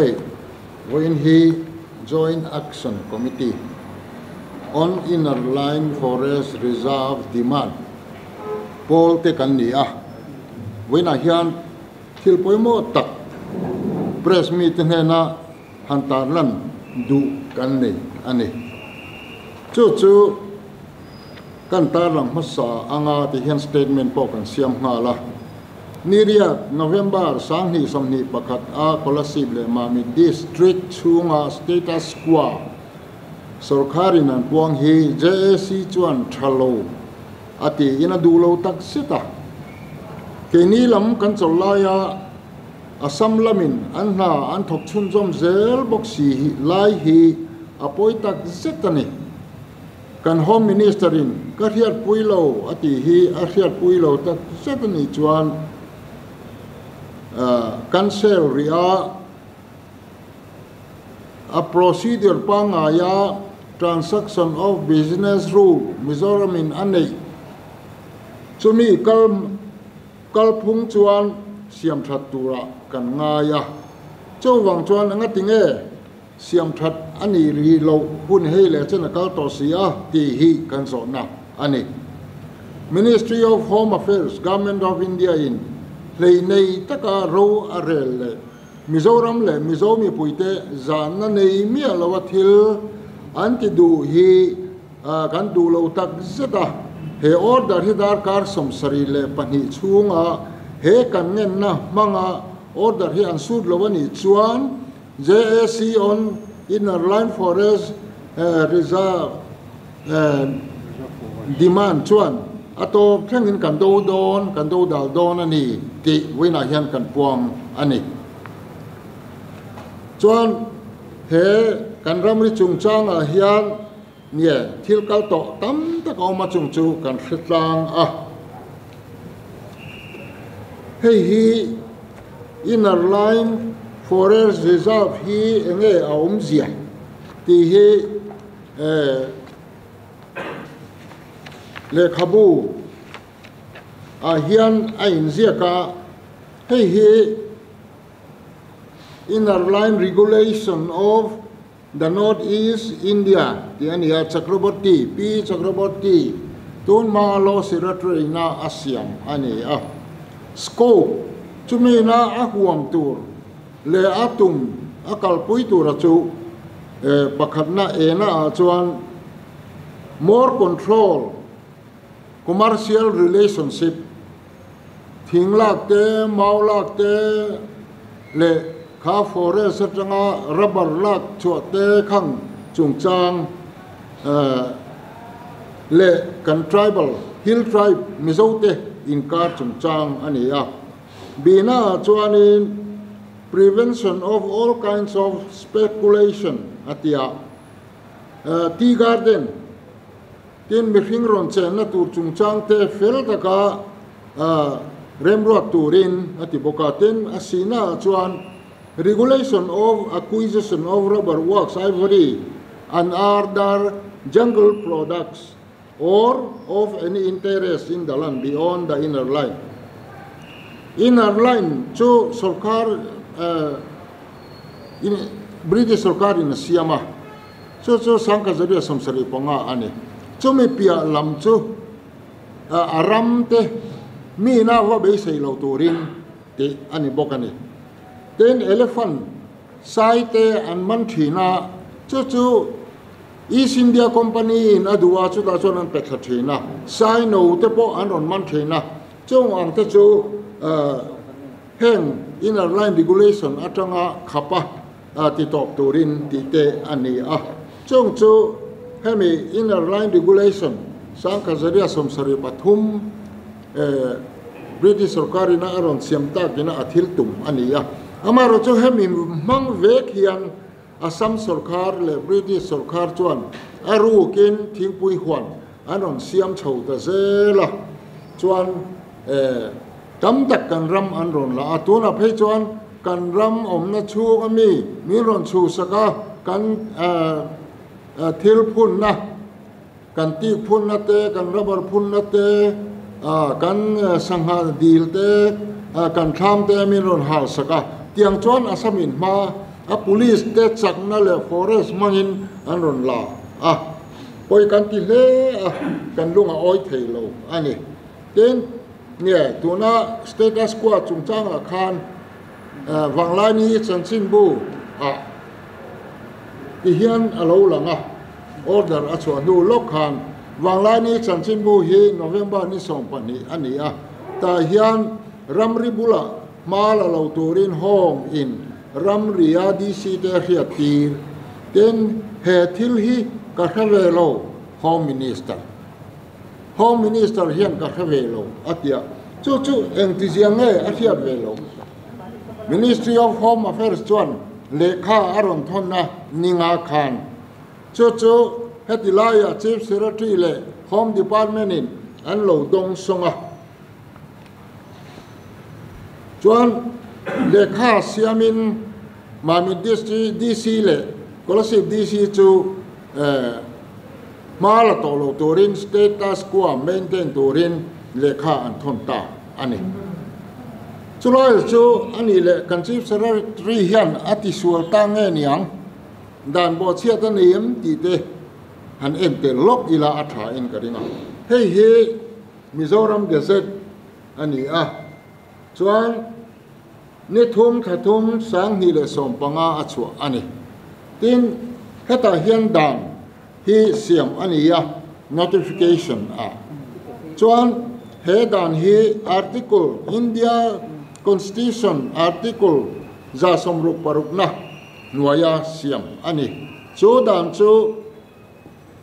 Hei, vawiin hi Joint Action Committee on Inner Line Forest Reserve Demand pawl te kan ni a, vawiinah hian thil pawimawh tak press mite hnena han tarlan duh kan nei a ni. Chu chu kan tarlang hmasa anga ti hian statement pawh kan siam nghal a. Niriat, November, 2021 a Kolasib leh Mamit District chhunga status quo sawrkharin an puang hi JAC chuan tha lo a tiin a duh lo tak zet a. Keini lam kan chawlh laia Assam lamin an hna an thawk chhunzawm zel bawk si lai hi a pawi tak zet a ni. Kan Home Minister in ka hriatpui lo a tih hi a hriatpui lo tak zet a nih chuan cancel rih a, a procedure pangngaia Transaction of Business Rule Mizoram in a neih chumi kal kalphung chuan siamthat turah kan ngai a, chuvang chuan engatinge Siam that a nih rih loh hun hei leh chen a kal tawh si a tih hi kan zawhna a ni. Ministry of Home Affairs, Government of India in hlei nei taka ro a rel leh Mizoram leh Mizo mipuite zahna nei miah loa thil an ti duh hi kan duh lo tak zet a. He order hi darkar 72 chhunga he kan ngenna hmanga order hi an sut lo a nih chuan JAC on Inner Line Forest Reserve Demand chuan a tawp thlengin kan do dawn, kan do dal dawn a ni tih vawiinah hian kan puang a ni. Chuan he kan ramri chungchangah hian nge thil kal tawh tam tak a awm a chung chu kan hre tlang a. Hei hi Inner Line Forest Reserve hi enge a awmzia tih hi lehkhabu ah hian a inziak a, hei hi Inner Line Regulation of The North East India tih a ni a, Chakraborty, Pi Chakraborty tun hma law secretary-na a siam a ni a. Scope, chumina a huam tur leh a tum a kalpui tura chu pakhatna ena ah chuan more control, commercial relationship, Thing lak te, mau lak te leh kha forest atanga rubber lak chhuah te khang chungchang leh kan tribal, hill tribe, Mizo te inkar chungchang a ni a. Bihna ah chuanin prevention of all kinds of speculation a ti a. Tea garden. Tin, mihring rawn chenna tur chungchang te fel taka remruat turin a ti bawk a. Tin, a sihnaah chuan Regulation of Acquisition of Rubber Wax Ivory and Other Jungle Products or of Any Interest in the Land Beyond the Inner Line. Inner Line chu sorkar British sorkarin a siam a. Chu chu 1975 a ni. Chumi piah lam chu a ram te mi ina va beisei lo turin tih a ni bawk a ni. Tin, elephant sai te an man thin a, chu chu East India Company in a duh a, chutah chuan an pe thla thin a. Sai no te pawh an rawn man thin a, chung ang te chu heng Inner Line Regulation atanga khap a. a ti tawp turin tih te a ni a. Chung chu hemi Inner Line Regulation 1973 British sorkarina a rawn siam takina a thil tum a ni a. Amaherawhchu hemi hmang vek hian Assam sorkar leh British sorkar chuan a rukin thingpui huan an rawn siam chho ta zel a. Chuan tam tak kan ram an rawn la a, tunah phei chuan kan ram awmna chhung a mi min rawn chhuhsak a, kan thil phunna, kan tik phunna te, kan rubber phunna te, kan sangha dil te, kan thlam te min rawn halsak a, tiang chuan Assam in hma. A police te chakna leh forest hmangin an rawn la a, pawi kan ti hle a, kan lung a awi thei lo a ni. Tin, nge tuna status quo chungchangah khan Vanglaini chanchinbu ah ti hian a lo lang a, order a chhuah hnu lawk khan Vanglaini chanchinbu hi November ni 12 a ni a, tah hian ramri bulah hma la lo turin Home in ramria DC te a hriat tir. Tin, he thil hi ka hre ve lo, Home Minister. Home Minister hian ka hre ve lo a ti a, chu chu engtizia nge a hriat ve lo. Ministry of Home Affairs chuan lehkha a rawn thawn a ninga khan chu chu heti laiah Chief Secretary leh Home Department in an lo dawng sawng a. Chuan lehkha siamin Mamit District DC leh Kolasib DC chu hma la tawh lo turin status quo maintain turin lehkha an thawn ta a ni. Chulai chu a nih leh kan Chief Secretary hian a tisual ta nge niang dan bawhchhiat a ni em tih te han en tel lawk ila a tha in ka ring a. Hei hi Mizoram Gazette a ni a, chuan ni thum thla thum 2015 a chhuah a ni. Tin, hetah hian dan hi siam a ni a, notification a. Chuan he dan hi Article, India Constitution Article 166 na hnuaia siam a ni. Chu dan chu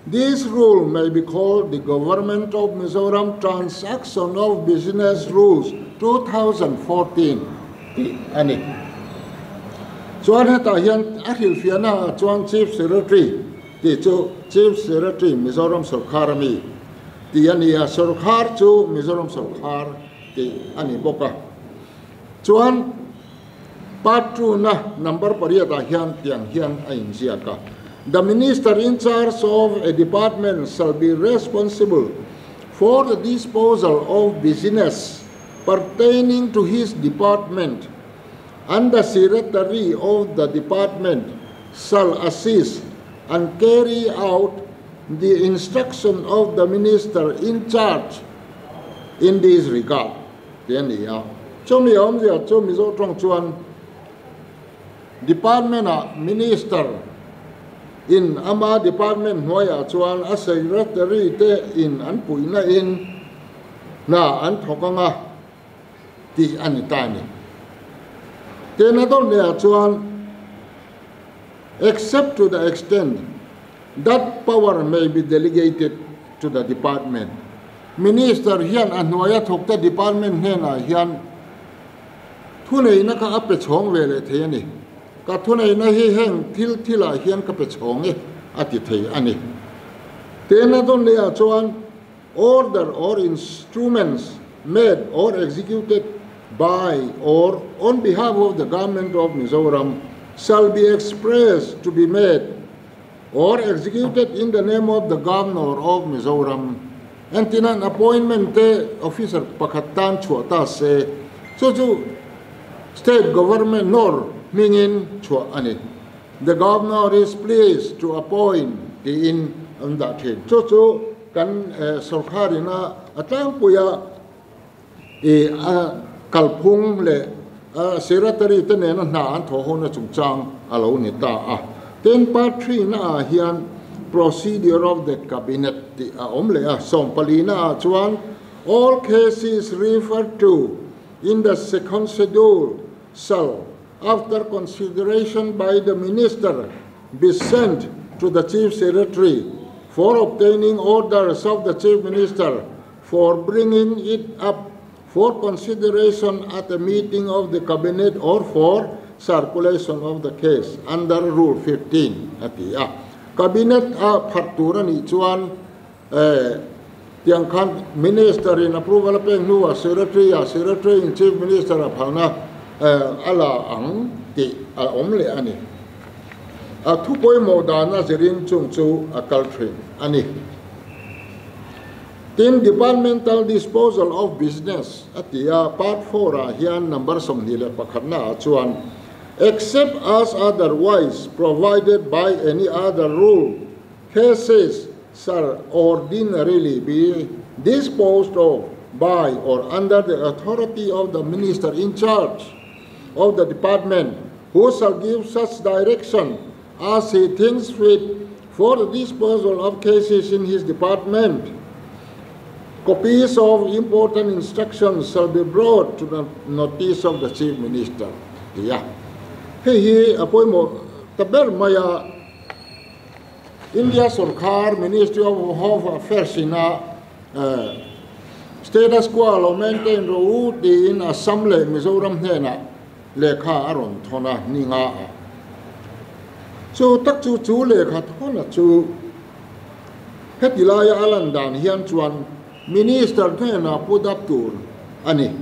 This rule may be called the Government of Mizoram Transaction of Business Rules 2014 tih a ni. Chuan hetah hian a hrilhfiahna ah chuan Chief Secretary tih chu Chief Secretary Mizoram Sawrkhar a mi tih a ni a, Sawrkhar chu Mizoram Sawrkhar tih a ni bawk a. Chuan Part 2 na number pariat ah hian tiang hian a inziak a, The Minister in charge of a department shall be responsible for the disposal of business pertaining to his department and the Secretary of the department shall assist and carry out the instruction of the Minister in charge in this regard. Tih a ni a. Chumi awmzia chu Mizo tawng chuan Department ah Minister in ama Department hnuaiah chuan a Secretary te in an puihna in hna an thawk anga tih a ni ta a ni. Tena dawn lehah chuan except to the extent that power may be delegated to the department. Minister hian a hnuaia thawkte department hnenah hian thuneihna kha a pe chhawng ve leh thei a ni. Ka thuneihna hi heng thil thilah hian ka pe chhawng e a ti thei a ni. Tena dawn lehah chuan order or instruments made or executed by or on behalf of the Government of Mizoram shall be expressed to be made or executed in the name of the Governor of Mizoram. Entirnan appointment te officer pakhat tan chhuah ta se, chu chu state government nor hmingin chhuah a ni. The Governor is pleased to appoint tiin an dah thin. Chu chu kan sawrkharina a tlangpuia i a kalphung leh a secretary te nena hna an thawh hona chungchang a lo ni ta a. Tin, part 3 na ah hian procedure of the cabinet tih a awm leh a. 14 na ah chuan all cases referred to in the second schedule shall after consideration by the minister be sent to the chief secretary for obtaining orders of the chief minister for bringing it up for consideration at a meeting of the cabinet or for circulation of the case under Rule 15 a ti a. Cabinet a phat tur a nih chuan tiang khan minister in approval a pek hnuah secretary a secretary in chief minister a phalna a la ang tih a awm leh a ni. A thu pawimawh dana zirin chung chu a kal thin a ni. Tin, Departmental Disposal of Business a ti a, Part 4 ah hian number 21 na ah chuan Except as otherwise provided by any other rule, cases shall ordinarily be disposed of by or under the authority of the minister in charge of the department, who shall give such direction as he thinks fit for the disposal of cases in his department. Copies of important instructions shall be brought to the notice of the Chief Minister. Ti a. Hei hi a pawimawh ta ber mai a, India sorkar Ministry of Home Affairs ina status quo lo maintain rawh u tiin Assam leh Mizoram hnenah lehkha a rawn thawn a, ni nga a. Chu tak chu chu lehkha thawna chu Heti laia a lan dan hian chuan Minister hnenah put up tur a ni.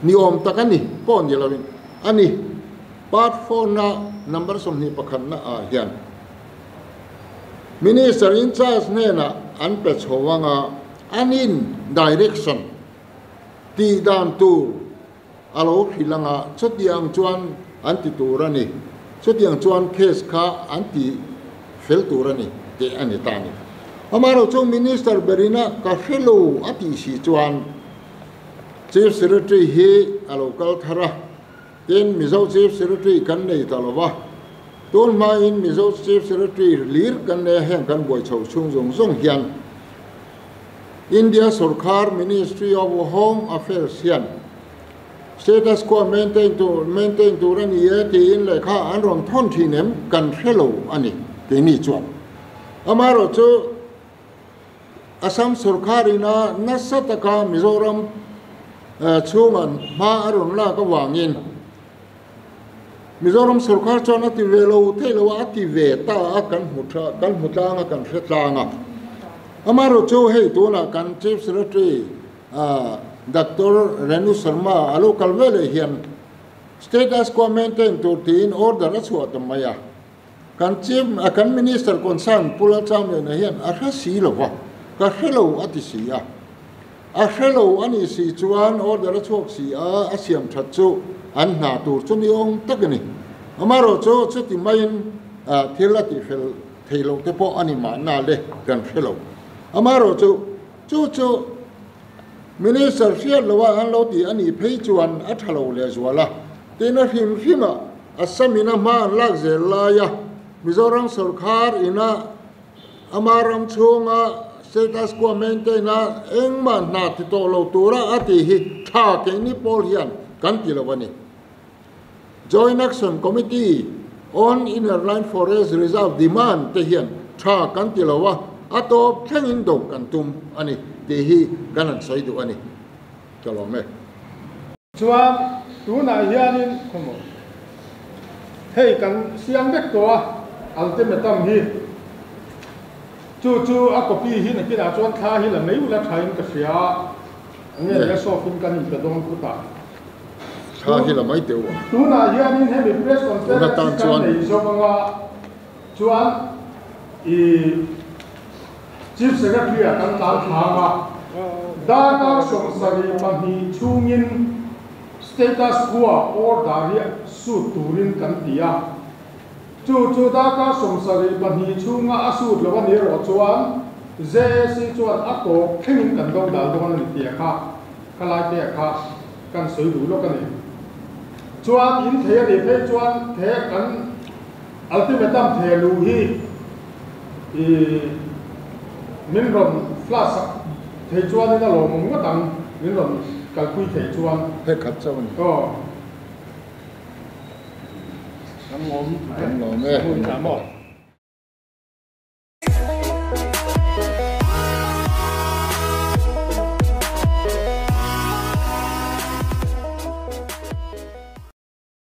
Ni awm tak a ni pawh ni loin a ni. Part four-na number 21-na ah hian Minister in charge hnenah an pe chho anga an in direction tih dan tur a lo hrilh anga chutiang chuan an ti tur a ni, chutiang chuan case kha an ti fel tur a ni tih a ni ta a ni. Amaherawh chu Minister berina ka hre lo a tih si chuan Chief Secretary hi a lo kal thar a, tin Mizo Chief Secretary kan nei ta lo va, tun hmain Mizo Chief Secretary lir kan nei a, heng kan buai chho chhung zawng zawng hian India sorkar Ministry of Home Affairs hian status quo maintain tur maintain tur a ni e tiin lehkha an rawn thawn thin em kan hre lo a ni keini chuan. Amaherawh chu Assam sorkar ina nasa taka Mizoram chhunga hma a rawn lak avangin Mizoram sorkar chuan a ti ve lo thei lo a, a ti ve ta a, kan hmu tha, kan hmu tlang a, kan hre tlang a. Amaherawh chu hei tunah kan Chief Secretary Doctor Renu Sharma a lo kal ve leh hian status quo maintain tur tiin order a chhuah ta mai a. Kan Chief, kan Minister concern Pu Lalchamliana hian a hre si lo va, ka hre lo a ti si a. A hre lo a nih si chuan order a chhuak si a, a siam that chu an hna tur chu ni awm tak a ni. Amaherawh chu chuti maiin thil a tihfel thei loh te pawh a ni mahna le kan hre lo. Amaherawh chu chu chu Minister hriat loha an lo tih a nih phei chuan a tha lo lehzual a. Tin a hrim hrimah Assam in a hma an lak zel laia Mizoram sorkar ina Ama ram chhunga status quo maintain a engmah hna ti tawh lo tura a tih hi tha keini pawl hian kan ti lo a ni. Joint Action Committee on Inner Line Forest Reserve demand te hian tha kan ti lo a, a tawp thlengin do kan tum a ni tih hi kan han sawi duh a ni. Ka lawm e. Chuan tunah hianin khawmaw hei kan siam vek tawh a ultimatum hi chu chu a copy hi nakinah chuan thla hi la mai ula thain ka hria a nge nia soft in kan inpe dawn khutah thla hi la mai teh u a. Tunah hianin hemi press conference hi kan nei zawk anga chuan i Chief Secretary ah kan tlan thlang a, darkar 72 chhungin status quo order hi sut turin kan ti a. Chu chu darkar 72 chhunga a sut lo a nih erawh chuan JAC chuan a tawp thlengin kan do dal dawn a ni tih a kha khalai te a kha kan sawi duh lawk a ni. Chuan in thei a nih phei chuan the kan ultimatum the luh hi I min rawn flash sak thei chuan in a lawmawm ngawt ang, min rawn kalpui thei chuan. Hei khat chauh a ni. Aw. Kan lawm e.